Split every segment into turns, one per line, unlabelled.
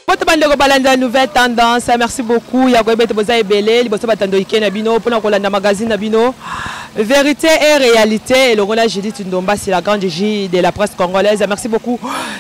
Mbote bandeko balandi ya nouvelle tendance, merci beaucoup ya koyeba ete boza ebele liboso batando ike na bino mpona kolanda magazine na bino vérité et réalité elongo na Judith Ndombasi la grande J de la presse congolaise. Merci beaucoup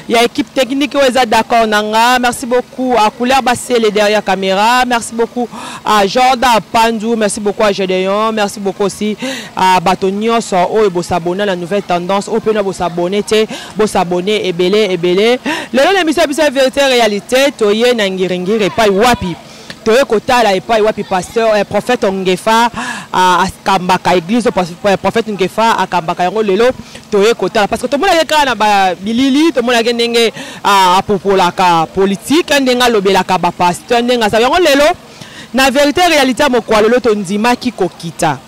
ya équipe technique oyo eza d'accord na nga. Merci beaucoup à Couleur Basele derrière caméra. Merci beaucoup à Jordan Pandu. Merci beaucoup à Gédéon. Merci beaucoup aussi à bato nyonso oyo bosabona na nouvelle tendance oyo mpe na bosabone te Bo s'abonner ebele ebele. Lelo na emission ya biso ya verite realite toye na ngiringiri epai wapi toye kotala epai wapi pasteur eh, prophète Ngefa ah, akambaka église eh, prophète Ngefa akambaka yango lelo toye kotala parce que tomonaki kaka na ba bilili tomonaki ndenge ah, apopolaka politique ndenge alobelaka ba pasteur ndenge asala yango lelo na verite realite ya mokwa lelo tondimaki kokita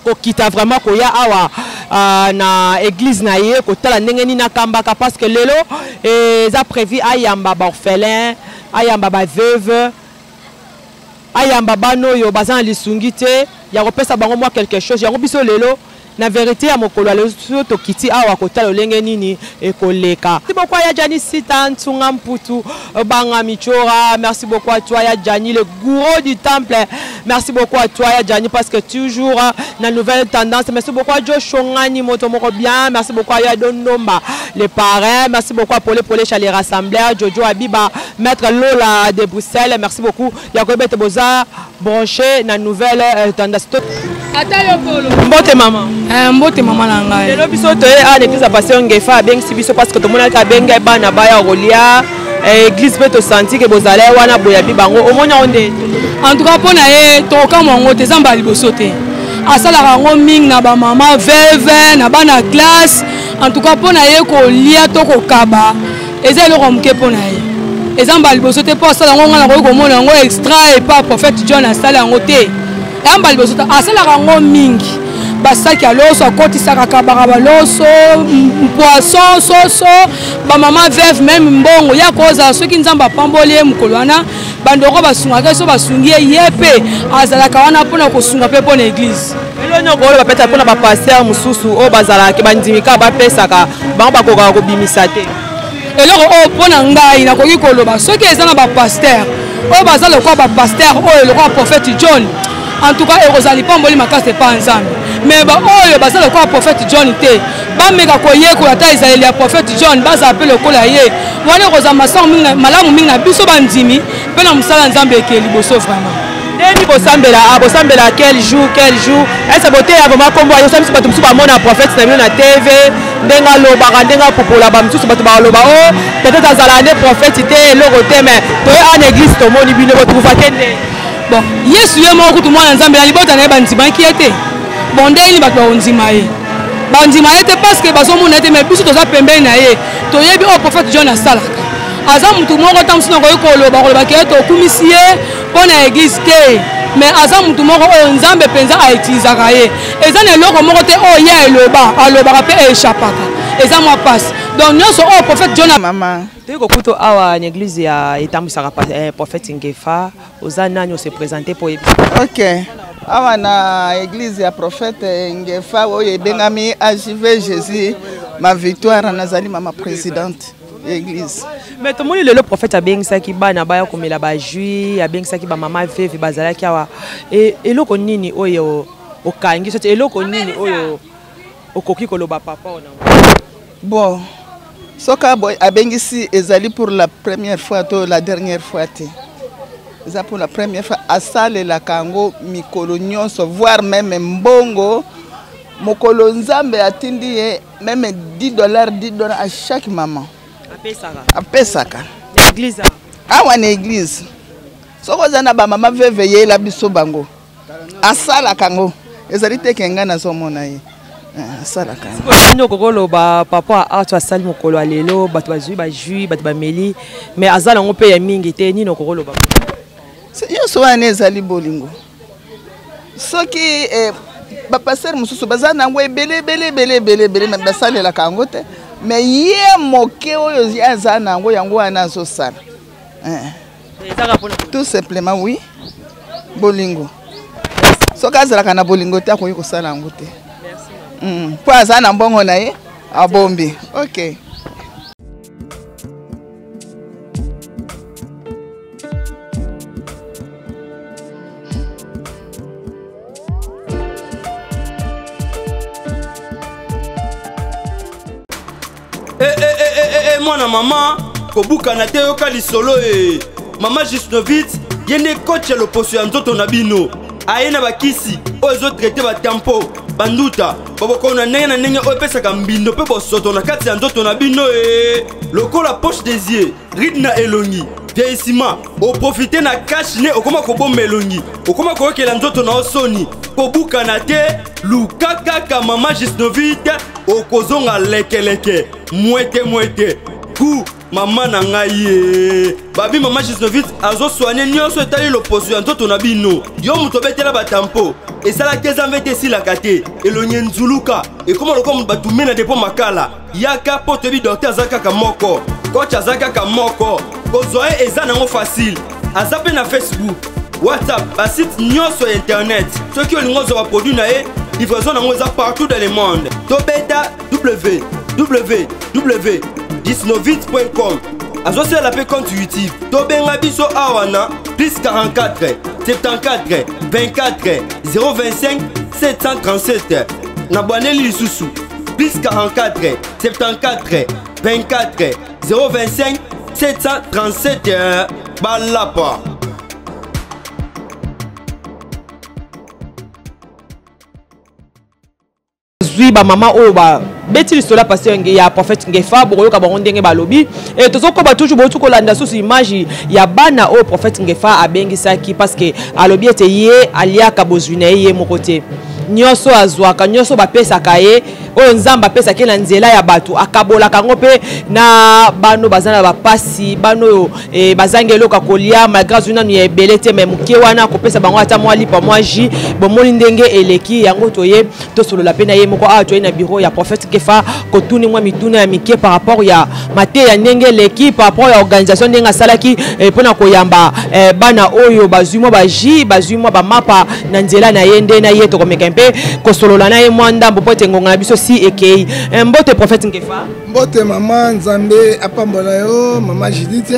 kokita vraiment koya awa uh, na église na ye kotala ndenge nini akambaka parce que lelo eh, eza prévu ayamba baorphelin ayamba baveuve ayamba bana oyo baza na lisungi te ya kopesa bango mwa quelque chose yango biso lelo na verite ya mokolo ya lelo tokiti awa kotala lolenge nini ekoleka. Merci beaucoup ya Gianni Sita Ntunga Mputu Banga Michora. Merci beaucoup à toi ya Gianni le gourou du temple. Merci beaucoup à toi ya Gianni parce que toujours na nouvelle tendance. Merci beaucoup à Joe Shongani moto moko bien. Merci beaucoup à ya Dondomba le parrain. Merci beaucoup à Polé Polé les rassembleurs Jojo Abiba Maître Lola de Bruxelles. Merci beaucoup ya koyeba boza branché na nouvelle euh, tendance
ata yo polo
mbote mama
eh, mbote mama na ngai
lelo biso toye awa na église ya pasteur ngefa abengisi biso parce que tomonaki abengi bana baya kolia eh, église mpe tosanti ke bozala wana boyabi bango omoni yango nde
en tout cas mpo na ye tokokamwa yango te eza mbala liboso te asalaka yango mingi na bamama veve na bana classe en tout cas mpo na ye kolia to kokaba eza eloko ya moke mpo na ye eza mbala liboso te mpo asala yango ngai nakoki komona yango extra epa prophète john asala yango te ya mbala liboso te asalaka yango mingi basaki ya loso akotisaka kabaka baloso poisson soso bamama veuve meme mbongo ya kozala soki nzambe apamboli ye mokolo wana bandoko basungaka ye so basungi ye ye mpe azalaka wana mpona kosunga mpe mpo na eglize
eloni okoloba peta mpona bapaster mosusu oyo bazalaka bandimi kaka bapesaka bango bakokaka kobimisa te
eloko oyo mpo na ngai nakoki koloba soki eza na bapaster oyo baza lokola bapaster oyo lokola prophète john en tout cas ekozala lipamboli makasi epa nzambe mais baoyo baza lokola prophète john te bameka koyekola ata ezaleli ya prophète john bazala mpe lokola ye wana ekozala masango malamu mingi na biso bandimi mpe na mosala nzambe eke liboso vraiment
ndeni bosambela ah, bosambela quel jour quel jour ese boteya vraimen nkombo ayosa biso bato mosusu bamona prophète na bino na tv ndenge alobaka ndenge apupola bamosusu bato bakoloba o oh, peut-être azalaka nde prophète te eloko te mais toye en église tomoni bino botrouvake nde
bon yesu ye moko kutu mwana nzambe na libota na ye bandimaki ye te bon ndenge nini bato bakondima ye bandima ye te parce que bazomona ye te mais biso toza pembeni na ye toyebi oyo prophète john asalaka aza motu moko ntango mosusu nakoki koloba koloba ke tokumisi ye mpo na eglise te mais aza motu moko oyo nzambe mpenza autilisaka ye eza na eloko moko te oyo ye eloba alobaka mpe eechapaka eza mwa mpasi donc nyonso oyo prophète john
mama
toyei kokuta awa na eglise ya etambwisaka eh, prophète ngefa oza nani ose présente mpo oyebi
ok awa na eglise ya prophète ngefa oyo ebengami agiv jésus ma victoire nazali mama présidente ya église
mais tomoni lelo prophète abengisaki bana baya komela bajus abengisaki bamama veve bazalaki awa e, eloko nini oyo okangi soki eloko nini oyo okoki koloba papa oyo nango
bon soki abengisi ezali pour la première fois to la dernière fois te eza pour la première fois asalelaka yango mikolo nyonso voire meme mbongo mokolo nzambe atindi ye meme 10 dollars 10 dollars à chaque maman
apesaka
apesaka
église
awa na église soki oza na bamama veve yela biso bango asalaka yango ezali te ke ngai nazomona ye eh, asalaka
nde okoki oloba papa arthur asali mokolo ya lelo bato bazwi bajui bato bameli mais aza nango mpe ya mingi te nini okoki oloba
nyonso wana ezali bolingo soki eh, bapastere mosusu baza na yango ebele ebele ebele ebele ebele me basalelaka yango te me ye moke oyo ye aza na yango yango wana azosala eh. Tout simplement oui bolingo soki azalaka na bolingo te akoki kosala yango te mpo mm. aza na mbongo na ye abombi ok.
Eh, eh, eh, eh, eh, eh, mwana mama kobukana te yoka lisolo e mama jusnovit ye nde coach ya loposo ya nzoto na bino aye na bakisi oyo ezotraite batampo banduta babokono na ndenge na ndenge oyo epesaka mbindo mpe bosoto na kati ya nzoto na bino e lokola poche des yeux ride na elongi vieillissement oprofite na cash ne okoma kobomba elongi okoma koyokela nzoto na yo soni kobukana te luka kaka mama jusnovit okozonga lekeleke mwete mwete ku mama na ngai ye babi mama gisnovit azosoigne nyonso etali loposo ya nzoto na bino yo moto obetela batampo esalaki eza mvete esilaka te elongi enzuluka ekoma lokola moto batume na depo makala yaka mpo toyebi dokter aza kaka moko coach aza kaka moko kozwa ye eza nango facile aza mpe na facebook whatsapp basite nyonso ya internet soki olingi ozwa baproduit na ye livraison nango eza partout dans le monde tobeta www disnovit.com azosalela mpe compte youtube tobenga biso awa na plus 44 74 24 025 737 na bwaneli lisusu plus 44 74 24 025 737 balapa
zwi bamama oyo babeti lisolo ya pasteur ya prophète ngefa bokoyoka bango ndenge balobi e tozokoba toujours bouti kolanda susu image ya bana oyo prophète ngefa abengisaki parce que alobi ete ye aliaka bozwi na ye ye moko te nyonso azwaka nyonso bapesaka ye oyo nzambe apesaki na nzela ya bato akabolaka yango mpe na bano baza na bapasi bano oyo e, bazangi eloko ya kolia malgré azwi nanu ya ebele te mai moke wana akopesa bango ata mwa lipa mwa jus bomoni ndenge eleki yango toye tosolola mpe na ye moko awa toye na bureau ya prophète kefa kotuni mwa mituna ya mike par rapport ya mateya ndenge eleki par rapport ya organisation ndenge asalaki eh, mpo na koyamba eh, bana oyo bazwi mwa baji bazwi mwa bamapa na nzela na ye nde na ye tokomeka mpe kosolola na ye mwa ndambo mpo ete ngonga na biso si ekei eh, mbote prophète ngefa
mbote mama nzambe apambola yo mama judith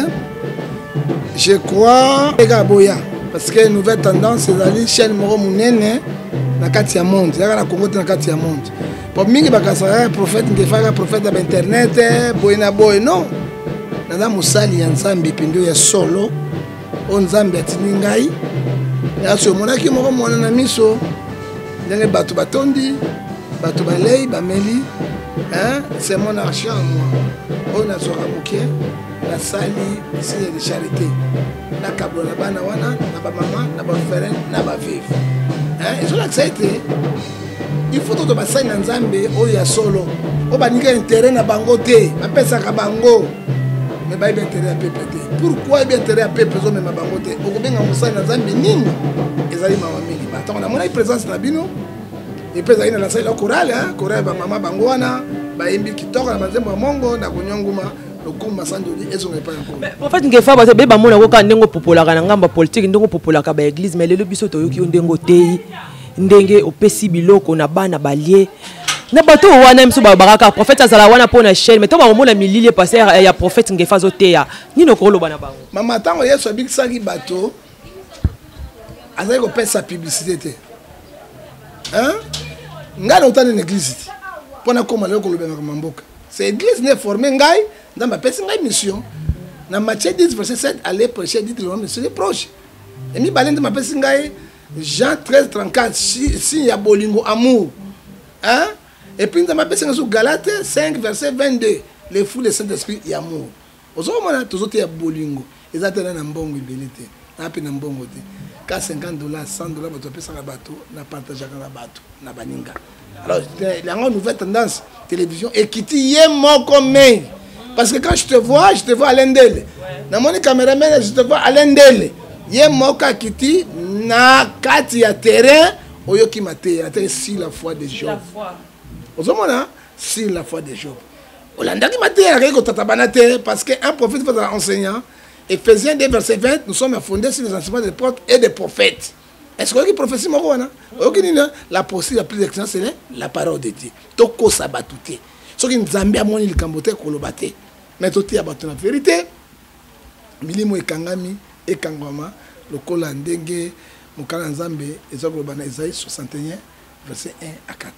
je crois eka boya parce que nouvelle tendance ezali chaîne moko monene na kati ya monde ezalaka na congo te na kati ya monde po mingi bakasaka kaka prophète ngefa kaka prophète ya bainternet eh, boye na boye non naza mosali ya nzambe mpenza ya solo oyo nzambe atindi ngai yasi omonaki moko mwana na miso ndenge bato batondi bato balei bameli c'est mon argent moi oyo nazwaka moke nasali signe de charité nakabola na bana wana na bamama na baorphelin na baveuve ezolakisa ete il faut toto basali na nzambe oyo ya solo oyo baninga intérêt na bango te bapesaka bango me bayebi intérêt ya peuple te pourquoi yebi intérêt ya peuple ezomema bango te okobenga mosali na nzambe nini ezali mawa mingi batango namonaki présence na bino epe ezali na nasali na chorale chorale ya bamama bango wana bayembi kitoko na banzembo ya mongo na konyonguma lokumu masanjoli ezonga epai ya nkolo
prophète ngefa bato ebele bamona yango kaka ndenge opopolaka na ngambo ya politike ndenge opopolaka baeglise mai lelo biso toyoki yo ndenge oteyi ndenge opesi biloko na bana balie na bato oyo wana miso balobaka kaka prophète azala wana mpo na chaîne mai ntango bakomona milili epase ya prophète ngefa azoteya nini okoloba na bango
mama ntango yesu abikisaki bato azali kopesa publicité te ngai nautani na église te mpo nakoma lelo kolobela makambo ya mboka c'est église nde forme ngai nzambe apesi ngai mission na matthieu 10 verset 7 allez prêcher dites le nom de proche e mibale nzambe apesi ngai jean 13 34 signe ya bolingo amour hein? et puis nzambe apesi ngai so galate 5 verset 22 le fruit de saint esprit ya amour ozokomona tozoteya bolingo eza te na na mbongo ebele te na mpe na mbongo te ka 50 dollars 100 dollars bato bapesaka bato na partageaka na bato na baninga alors yango nouvelle tendance télévision ekiti ye moko mei parce que quand je te vois je te vois alain ndele namoni cameraman je te vois alain ndele ye moko akiti na kati ya terrain oyoki mateya te si la foi de job ozomona si la foi de job olandaki mateya akei kotatabana te parce que un prophète faut enseignant Ephésiens 2 verset 20 nous sommes fondés sur les enseignements des prophètes et des prophètes est-ce que oyoki prophétie moko wana oyoki nini la prophétie la plus excellente c'est la parole de Dieu tokosa bato te soki nzambe amoni likambo te koloba te mais toteya bato na vérité milimo ekangami ekangwama lokola ndenge mokanda ya nzambe eza koloba na Esaïe 61 verset 1 à 4.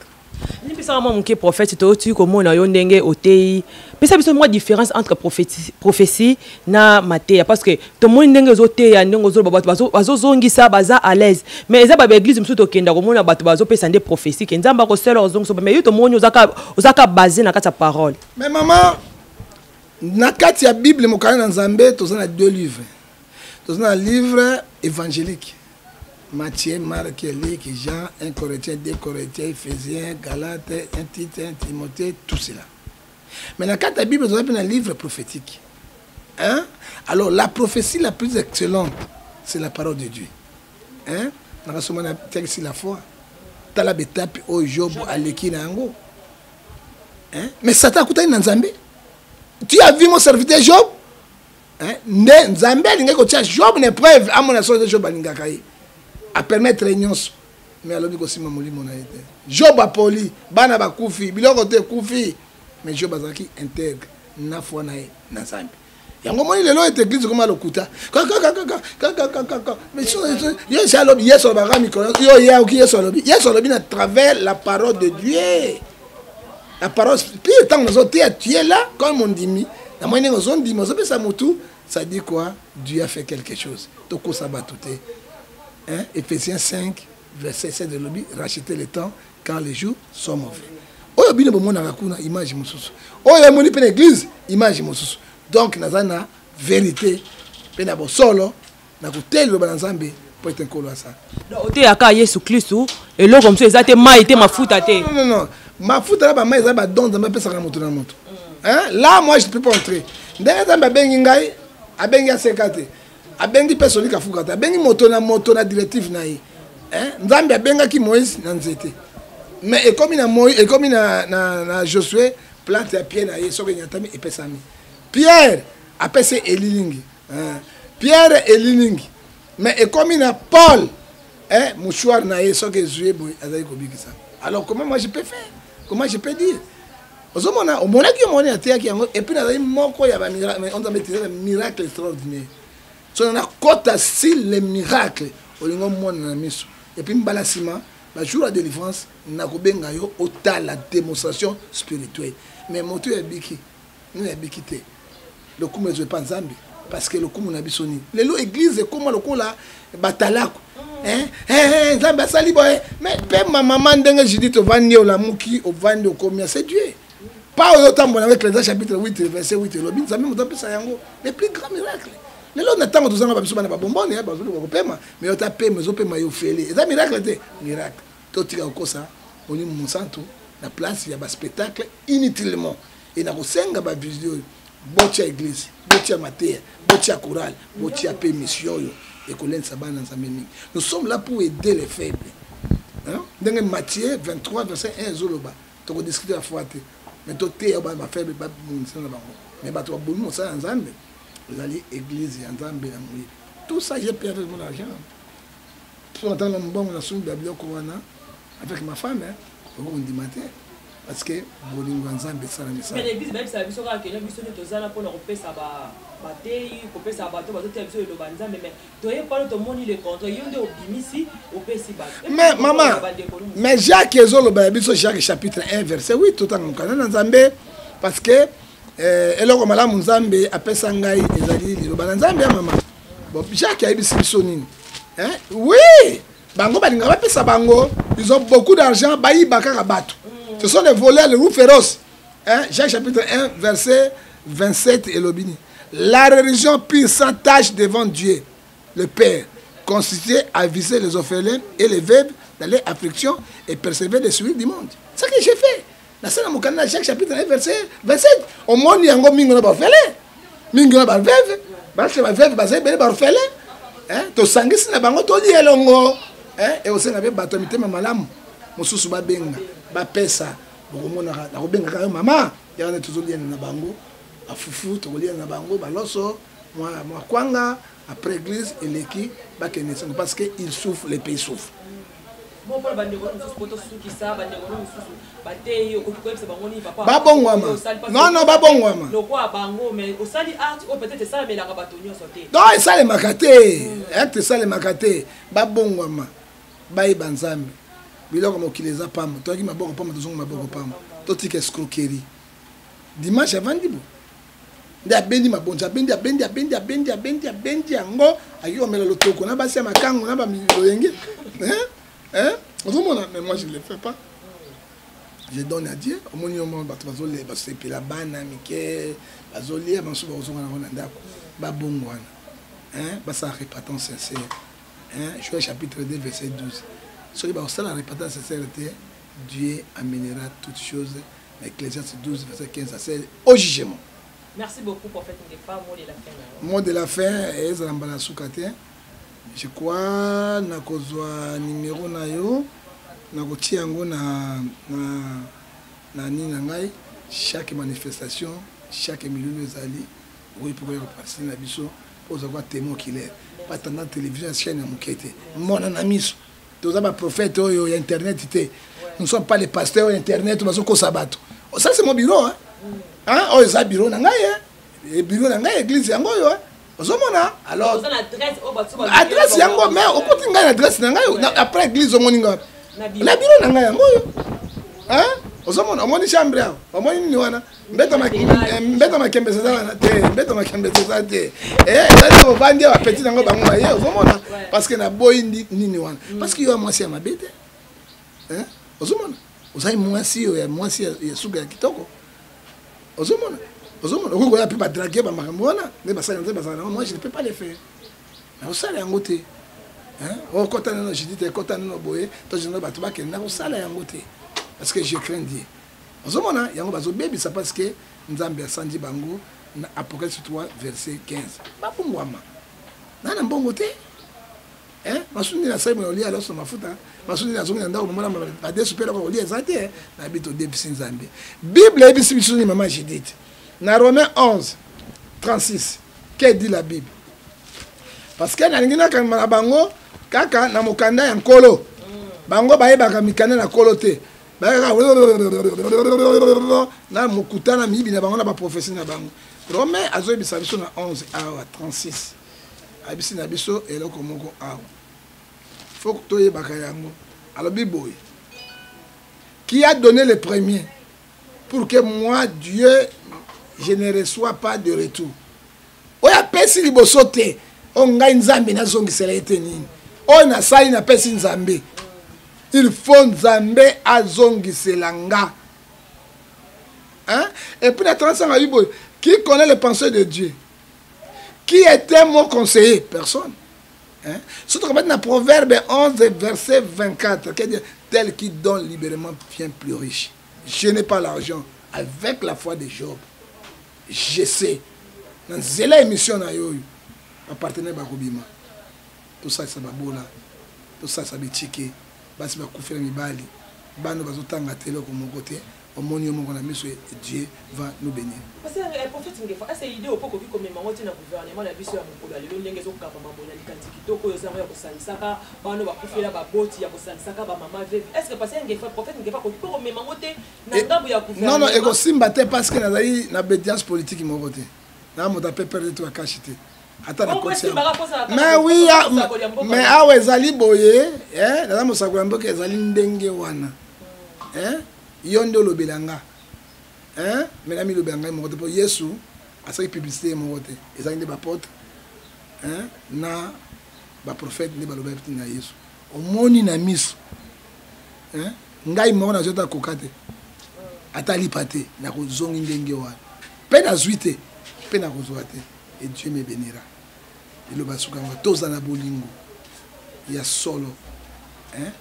Limbisaka mwa moke, prophète, touti komona yo ndenge oteyi. Pesa biso mwa différence entre prophétie na mateya, parce que tomoni ndenge ozoteya, ndenge ozoloba, bato bazozongisa, baza à l'aise. Mais eza babaeglise mosusu tokenda komona bato bazopesa nde prophétie ke Nzambe akosala, ozongisa. Mais yo tomoni ozaka basé na kati ya parole.
Mais mama, na kati ya Bible, mokanda na Nzambe, toza na deux livres. Toza na livre évangélique: Matthieu, Marc, Luc, Jean, 1 Corinthiens, 2 Corinthiens, Éphésiens, Galates, 1 Tite, 1 Timothée, tout cela. Mais dans la Bible, vous avez un livre prophétique. Hein? Alors, la prophétie la plus excellente, c'est la parole de Dieu. Hein? Dans la texte, la foi. Tala betape oyo Job aleki na yango. Hein? Mais Satan akutani na Nzambe. Tu as vu mon serviteur Job? Hein? Nde Nzambe alingaki kotia Job na épreuve, amona soki Job alingaka ye, apermettre ye nyonso, mais alobi kosimba molimo na ye te. Job apoli, bana bakufi, biloko te ekufi, mais Job azalaki intègre na foi na ye na Nzambe. Yango moni lelo ete église ekoma lokuta. Yesu alobi, Yesu alobaka mikolo yo ye aoki. Yesu alobi, Yesu alobi na travers la parole de Dieu, la parole pire. Ntango nazoteya, tu es là comme mondimi, namoni ndenge ozondima, ozopesa motu. Ça dit quoi? Dieu a fait quelque chose. Tokosa bato te, hein? Éphésiens 5 verset 7 elobi: racheter le temps, car les jours sont mauvais. Oyo bino bomonaka kuna, image mosusu. Oyo emoni mpe na église, image mosusu. Donc naza na vérité mpe na bosolo na koteya liloba na Nzambe mpo ete Nkolo asala.
Oteyaka Yesu Kristu, eloko mosusu eza te, mai te, mafuta te?
Non, non, non. Mafuta na bamai eza badon Nzambe apesaka na moto na moto. Hein? Là, moi, je peux pas entrer. Ndenge Nzambe abengi ngai, abengi aseka te, abengi mpe solika fuka te, abengi moto na moto na directive na ye. Hein? Nzambe abengaki Moïse na nzete, mais ekomi na Moïse, ekomi na Josué, plante ya pied na ye soki enyatami, epesami. Pierre apesi elilingi. Hein? Pierre elilingi, mais ekomi na Paul, eh, mouchoir na ye soki ezwi ye boye, azali kobikisa. Alors comment moi je peux faire? Comment je peux dire? Ozomona, omonaki, omoni ateyaki yango. Et puis nazali moko ya Nzambe etiza miracle extraordinaire. So nakota si le miracle olingi omona na miso. Et puis mbala nsima, bajour ya délivrance, nakobenga yo otala démonstration spirituelle. Mais moto oyo abiki, nini abiki te, lokumu ezwa epa Nzambe, parce que lokumu na biso nini? Lelo église ekóma lokola batalako. Nzambe asali boye, mais mpe mamama, ndenge Judith ovandi, olamuki, ovandi, okomia, c'est Dieu. Pa oyo otambola yango, Ecclésiaste chapitre 8 verset 8 elobi Nzambe moto apesa yango, le plus grand miracle. Lelo na ntango tozanga, babiso bana babombone bazoluka kopema, mais yo ta pema, ezopema yo ofele, eza miracle te? Miracle. Totika kokosa Molimo Mosantu na place ya baspectacle inutilement. E na kosenga bavisio oyo, botia église, botia mateya, botia chorale, botia mpe mission oyo ekolendisa bana Nzambe mingi. Nous sommes là pour aider les faibles, hein? Ndenge Matthieu 23 verset 1 ezoloba, tokodiscute ya foi te, mais toteya bana bafaible, babongisa na bango. Mais bato babomi mosala ya Nzambe, ezali église ya Nzambe na moyibi. Tout ça, j'ai payé avec mon argent. So natanga mbongo, nasombi babiloko wana avec ma femme, okokondima te, parce que bolingo ya Nzambe esala misala.
Mais l'église bayebisaka biso kaka keno biso nde tozala mpona kopesa bateyi, kopesa bato bazoteya biso eloba Nzambe. Mais toye pano, tomoni le contraire. Yo nde obimisi, opesi bato.
Mais mama, mais Jacques ezoloba ya biso, Jacques chapitre 1 verset 8, totanga mokanda na Nzambe, parce que eloko malamu Nzambe apesa ngai ezali liloba na Nzambe ya mama. Bon, Jacques ayebisi biso nini, hein? Oui, bango balingaka bapesa bango, ils ont beaucoup d'argent, bayiba kaka bato. Ce sont les voleurs, les loups féroces, hein? Jacques chapitre 1 verset 27 elobi nini? La religion pure sans tache devant Dieu le Père consistait à visiter les orphelins et les veuves dans les afflictions et persévérer des souris du monde. C'est ce que j'ai fait. Nasala mokanda na Jacques chapitre 1 verset 27. Omoni yango mingi na baorphelin, mingi na baveuve, basi baveuve baza ebele, baorphelin tosangisi na bango, tolia elongo. Ekosenga mpe bato ya mitema malamu mosusu babenga, bapesa. Bokomonaka nakobengaka yo mama yaka nde tozoliana na bango bafufu, tokoliana na bango baloso, mwa kwanga. Après église eleki, bakende sango, parce que il souffre, le pays souffre.
Bon, mpona bandeko mosusu, po tosukisa, bandeko mosusu bateyi, okoki koyebisa bango nini, papa?
Babongwama. Non, non, babongwama.
Lokwa bango, mais osali art oyo peut-être esalamelaka bato nyonso te.
Non, esalemaka te, acte esalemaka te. Babongwama, bayeba Nzambe. Biloko mokili eza pamba. Toyaki maboko pamba, tozongi maboko pamba. Totika escroquerie. Dimanche avandi bo nde abendi mabonza, abendi, abendi, abendi, abendi, abendi, abendi yango, akoki komela lotoko na basi ya makango na baloyenge. Hein? Hein? Ozomona, mais moi je ne le fais pas. Je donne à Dieu. Omoni yo moko bato bazolia, basepela, bana mike bazolia, basusu bakozonga nango na ndako, babongwana. Hein? Basala repentance sincère. Hein? Joël chapitre 2 verset 12. Soki bakosala repentance sincère te, Dieu amènera toutes choses. Ecclésiaste 12 verset 15 à 16 au jugement.
Merci beaucoup, prophète Ngefa. Mot de la fin.
Mot de la fin, ezala mbala suka te. Je crois nakozwa numéro na yo, nakotia yango na na na nini na ngai. Chaque manifestation, chaque milulu ezali okoki mpe koya koparticipe na biso mpo oza kwa témoin oculaire. Pas tanda télévision ya chaîne ya moke te, mona na miso. Toza ba prophète oyo ya internet te. Nous sommes pas les pasteurs oyo internet bazokosa bato. Ça c'est mon bureau, hein. Hein, oyo eza bureau na ngai, hein. E bureau na ngai, église yango oyo, hein. Ozomona? Alors,
Oza na adresse oyo bato baluki
adresse
bango
yango, mais okoti ngai na adresse na ngai, après église omoni ngai wapi?
Na bureau.
Na bureau na ngai yango oyo. Hein? Ozomona, omoni chambre awa, omoni nini wana? Mbeto mbeto makembe eza wana te, mbeto makembe eza te. Ezali na bovandi awa, petit nango bango baye, ozomona? Parce que naboyi nini wana? Parce que yo ya mwasi ya mabe te. Hein? Ozomona? Ozali mwasi oyo ya mwasi ya suka ya kitoko. Ozomona? Ozomona? Okoki koya mpe ba draguer ba makambo wana, nde basali nde bazala nango, moi je ne peux pas le faire. Nakosala yango te. Hein? Okota nano Judith, ekota nano boye, to je bato bakende, nakosala yango te. Parce que je crains Dieu. Ozomona? Yango bazobebisa parce que Nzambe asanji bango na Apocalypse 3 verset 15. Babongwama. Na na mbongo te. Hein? Masundi na sai moyo lia loso mafuta. Masundi na zongi na ndako mama na ba desu pela ko lia eza te. Na bito debisi Nzambe. Bible ebisi biso ni mama Judith. Na Romains 11 36, que dit la Bible? Parce que nalingi nakangama na bango kaka na mokanda ya Nkolo. Bango bayebaka mikanda na Nkolo te. Bayaka na mokuta na miyibi na bango na ba prophétie na bango. Romains azoyebisa biso na 11 awa 36. Ayebisi na biso eloko moko awa. Faut toyebaka yango. Alobi boye. Qui a donné le premier pour que moi Dieu je ne reçois pas de retour. Oyo apesi liboso te, oyo ngai Nzambe nazongisela ye te nini? Oyo nasali napesi Nzambe. Il faut Nzambe azongisela nga. Hein? Et puis na 35 alobi boye, qui connaît les pensées de Dieu? Qui était mon conseiller? Personne. Hein? Surtout quand dans Proverbe 11, verset 24, qui dit, tel qui donne libérément vient plus riche. Je n'ai pas l'argent. Avec la foi de Job, je sais. Dans la émission, na yo, ba partenaire bakobima. Tout ça, ça babola. Tout ça, ça bitike. Basi bakufela mibali. Bano bazotanga te eloko moko te. Omoni yo moko na miso, et Dieu va nous bénir.
Parce que prophète Ngefa, est-ce que idée opo koki komema ngo tina gouvernement na biso ya mokolo ya lelo ndenge ezokaba mambo na likanisi kitoko oyo ezango ya kosangisaka bano bakufela baboti ya kosangisaka ba mama veuve. Est-ce que pasteur Ngefa, prophète Ngefa koki mpe komema ngo te na ngambo ya gouvernement?
Non, non, ekosimba te parce que nazali na obédience politique moko te. Na moto ape perdre to akashi te. Ata na
Bongo
kotisa
esimbaka
yango.
mposa na
Mais
kaka
oui,
mposa
ah,
mosakoli ya mboka
mais
na
awa ezali boye, eh, naza mosakoli ya mboka ezali ndenge wana. Eh, yo nde olobela nga. Hein? Mais na milobela ngai moko te po Yesu asali publicité ye moko te. Ezali nde ba apôtre, hein, na ba prophète nde balobaki na Yesu. Omoni na miso. Hein? Ngai moko nazwi ata koka te. Ata lipa te, nakozongi ndenge wana. Pe nazwi te, pe nakozwa te. Et Dieu me bénira. Liloba suka yango, tozala na bolingo ya solo. Hein?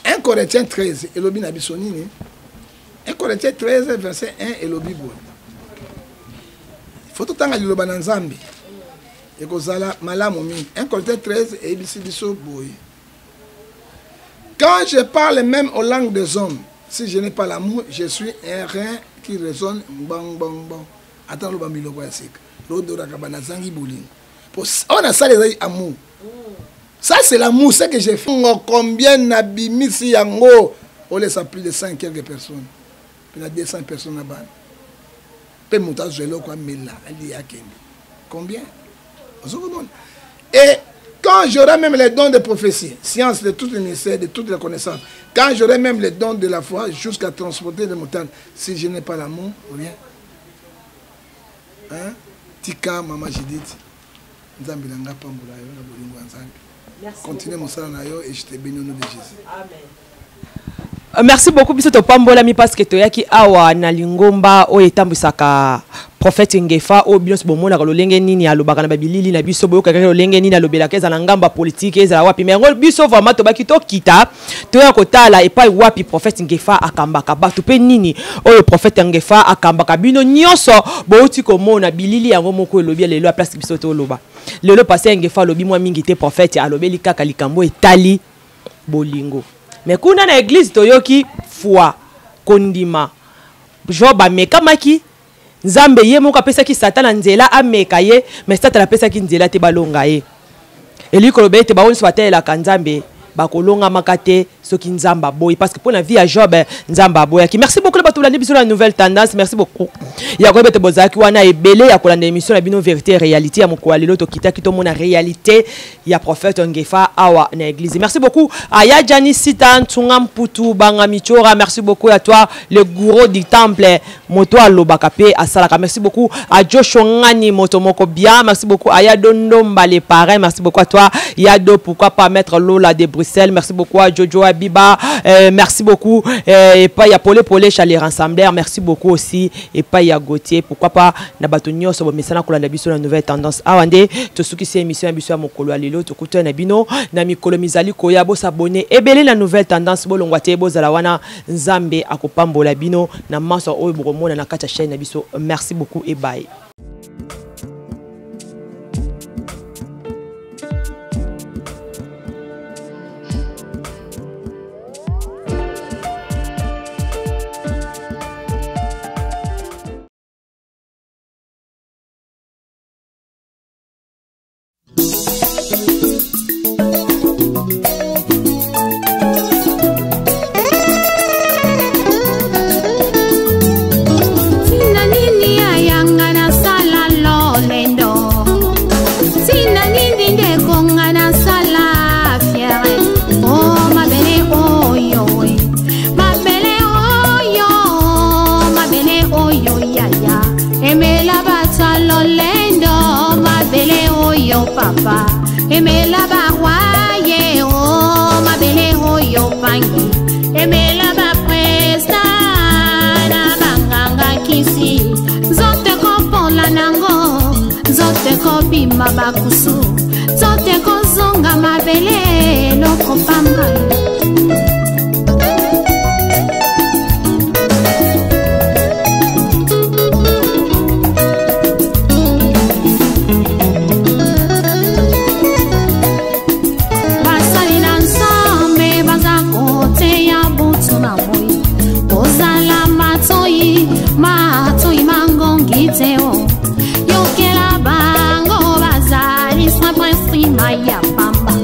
1 Corinthiens 13 elobi na biso nini? 1 Corinthiens 13 verset 1 elobi boye. Faut totanga liloba na Nzambe. Ekozala malamu mingi. 1 Corinthiens 13 eyebisi biso boye. Quand je parle même aux langues des hommes, si je n'ai pas l'amour, je suis un rein qui résonne bang bang bang. Ata loba miloko ya sika. Lodoraka ba nazangi bolingo. Po on a sali ezali amour. Ça c'est l'amour, c'est que j'ai fait. Combien nabimisi yango? Olesa plus de 100 quelques personnes. Puis na 200 personnes na bana. Pe moto azwa eloko amela, alia akende. Combien? Ozokomona. Et Quand j'aurai même les dons de prophétie, science de toutes les ministères, de toutes les connaissances, quand j'aurai même les dons de la foi jusqu'à transporter les montagnes, si je n'ai pas l'amour, rien. Hein? Tika, maman Judith, Nzambe na nga pambola yo na bolingo ya Nzambe. Continue mosala na yo et je te bénis au nom de Jésus.
Amen. Merci beaucoup biso topambolami parce que toyaki awa na lingomba oyo etambwisaka prophète Ngefa oyo bino bomonaka lolenge nini alobaka na babilili na biso, boyokaka lolenge nini alobelaka, ezala na ngambo ya politike, ezala wapi. Mais yango biso vraiment tobaki tokita toya kotala epai wapi prophète Ngefa akambaka bato mpe nini oyo prophète Ngefa akambaka. Bino nyonso bouti komona bilili yango moko elobi lelo ya place biso toloba lelo. Pasteur Ngefa alobi mwa mingi te, prophète alobeli kaka likambo etali bolingo. Mais kuna na église toyoki foi, kondima. Job amekamaki, Nzambe ye moko apesaki Satan na nzela ameka ye, mais Satan apesaki nzela te balonga ye. Elingi koloba ete bango nyonso batelelaka Nzambe bakolongamaka te soki Nzambe aboyi, parce que mpo na vie ya Job, Nzambe aboyaki. Merci beaucoup na bato bolandi biso na Nouvelle Tendance. Merci beaucoup ya koyeba ete bozalaki wana ebele ya kolanda émission na bino Vérité Réalité ya mokolo ya lelo. Tokitaki tomona réalité ya prophète Ngefa awa na église. Merci beaucoup à Yadjani Sita Ntunga Mputu Banga Michora. Merci beaucoup à toi, le gourou du temple, moto alobaka pe asalaka. Merci beaucoup à Joshua Ngani Moto Moko bien. Merci beaucoup à Yado Ndomba les parrains. Merci beaucoup à toi Yado, pourquoi pas mettre Lola de Bruxelles. Merci beaucoup à Jojo Abiba. Merci beaucoup et pas ya Polé Polé Chalé Rassembler. Merci beaucoup aussi et pas ya Gauthier, pourquoi pas na bato nyonso bomesana kolanda biso na Nouvelle Tendance. Awa nde tosukisi émission ya biso ya mokolo ya lelo. Tokutana na bino na mikolo mizali koya. Bosabonner ebele na Nouvelle Tendance, bolongwa te, bozala wana. Nzambe akopambola bino na manso oyo bokomona na kati ya chaîne na biso. Merci beaucoup et bye.
Tina nini ayanga nasala lolendo, tina nini ndeko nga nasala fiere o mabele oyo we, mabele oyo, mabele oyo yaya emela bato lolendo, mabele oyo papa emela barwaye o mabele oyo pangi emela bapresta na banganga kisi, nzoto kopola nango, nzoto kobima bakusu, nzoto kozonga mabele eloko pamba. Basali na Nzambe baza koteya butu na moi, kozala matoi matoi mangongi te o yokela bango bazali simple nsima ya pamba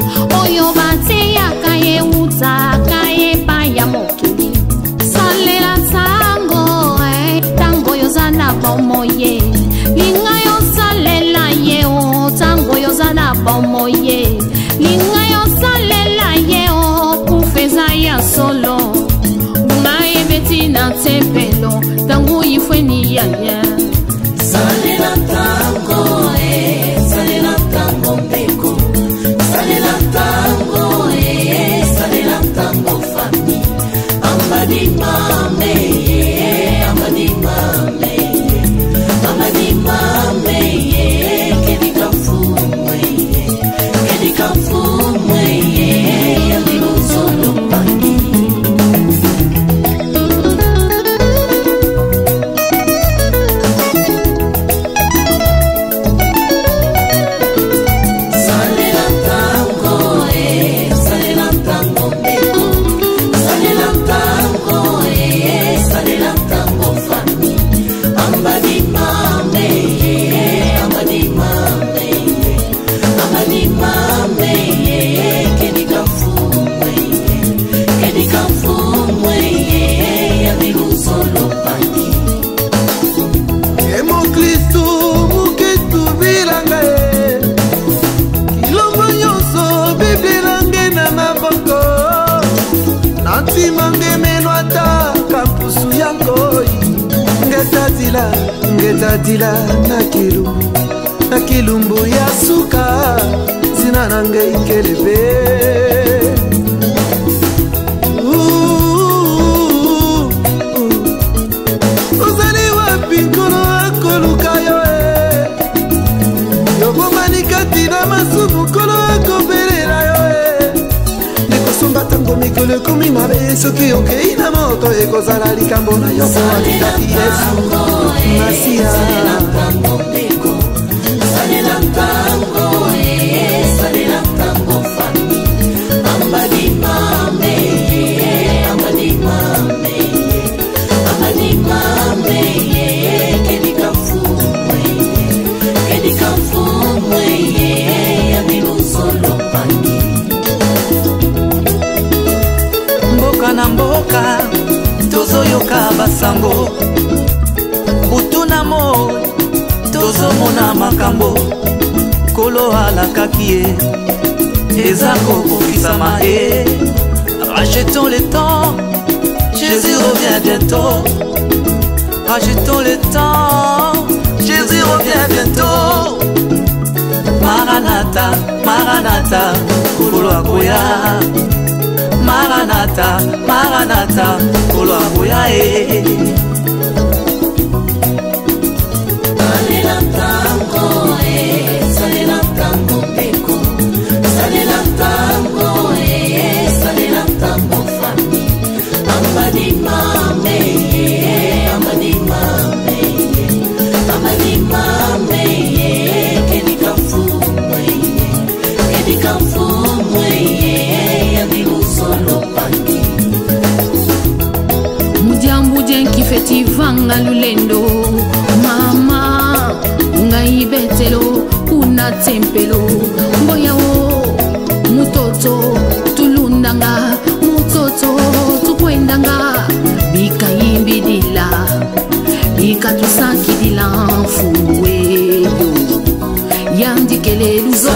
oyo bateyaka eutaka epai ya mokili. Salela ntango ntango oyo oza na bomoi, linga yosalela ye o ntango oyo oza na bomoi, linga yosalela ye o kufa eza ya solo ngai ebeti na tempelo ntango ifweni yaya.
Salela ntango, salela ntango ndeko, salela ntango, salela ntango fami ambadi mame, ambadi mame, ambadi mame, kedika mfumwe, kedika mfumwe, yalilozolo pangi.
Ngetatila, ngetatila na kilumbu, na kilumbu ya suka, zina na ngai kelebe. Ozali wapi nkolo akoluka yo e? Yobomani kati na masumu nkolo akobelela yo e. Ekosomba ntango mikolo ekomi mabe, soki okei na moto ekozala likambo na yo po alingaki Yesu Masiya.
Salela ntango, salela ntango fami ambadimame, ambadimame, ambadimame, kedika mfumwe, kedika mfumwe ya biluzolo pangi.
Mboka na mboka tozoyoka basango, butu na moi tozomona makambo, nkolo alakaki ye eza kokokisama e. Rachetons le temps, Jésus revient bientôt. Rachetons le temps, Jésus revient bientôt. Maranatha, Maranatha, nkolo akoya. Maranatha, Maranatha, nkolo akoya e.
Salela ntango, salela ntango ndeko, salela ntango, salela ntango fami, ambadimame, ambadimame, ambadimame, kedika mfumwe, kedika mfumwe ya biluzolo pangi.
Mudiambu kifetivanga lulendo mama ungai betelo kuna tempelo mboyao mutoto tulundanga mutoto tukwendanga bikayimbidila bikatusakidila mfuweyo yandikele luzo.